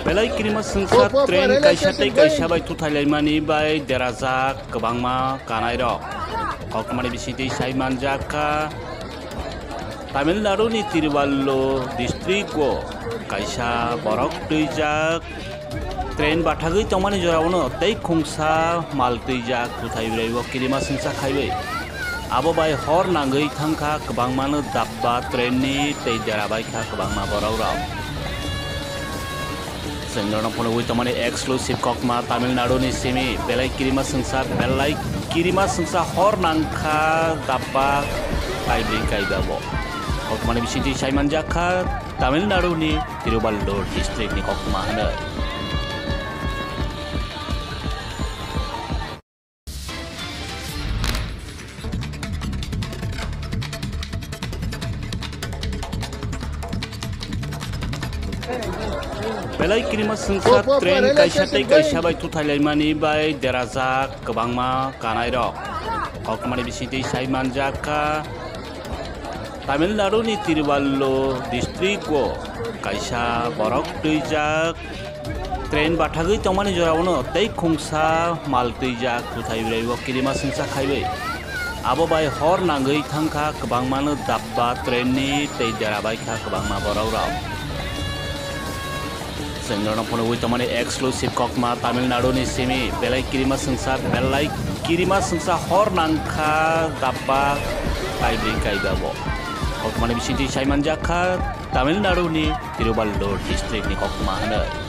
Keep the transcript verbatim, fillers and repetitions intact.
Belai kirima swngsa train kaisa tei kaisa bai thuthailaimani bai derajak kwbangma kanairok. Koktwmani bisingtwi sai manjak kha, Tamil Nadu ni Tiruvallur district o kaisa borok twijak. Train bathagwi tongmani jorao tei khungsa mal twijak, kwthai bwrwi o kirima swngsa khaiwi. Abo bai hor nangwi thangkha kwbangmano dabba train ni tei derabaikha kwbangma borok rok. Chwng norok phunugwi tongmani exclusive koktwma Tamil Nadu ni simi belai kirima swngsa, belai kirima swngsa hor nangkha dabba kaibrwi kaiba bo. Koktwmani bisingtwi sai manjak kha Tamil Nadu ni Tiruvallur district ni koktwma hwnwi. Belai kirima swngsa train kaisa tei kaisa bai thuthailaimani bai derajak kwbangma kanairok. Koktwmani bisingtwi sai manjak kha, Tamil Nadu ni Tiruvallur district o kaisa borok twijak. Train bathagwi tongmani jorao tei khungsa mal twijak, kwthai bwrwi o kirima swngsa khaiwi. Abo bai hor nangwi thangkha kwbangmano dabba train ni tei derabaikha kwbangma borok rok. Chwng norok phunugwi tongmani exclusive koktwma Tamil Nadu ni simi belai kirima swngsa, belai kirima swngsa hor nangkha dabba kaibrwi kaiba bo. Koktwmani bisingtwi sai manjak kha Tamil Nadu ni Tiruvallur district ni koktwma hwnwi.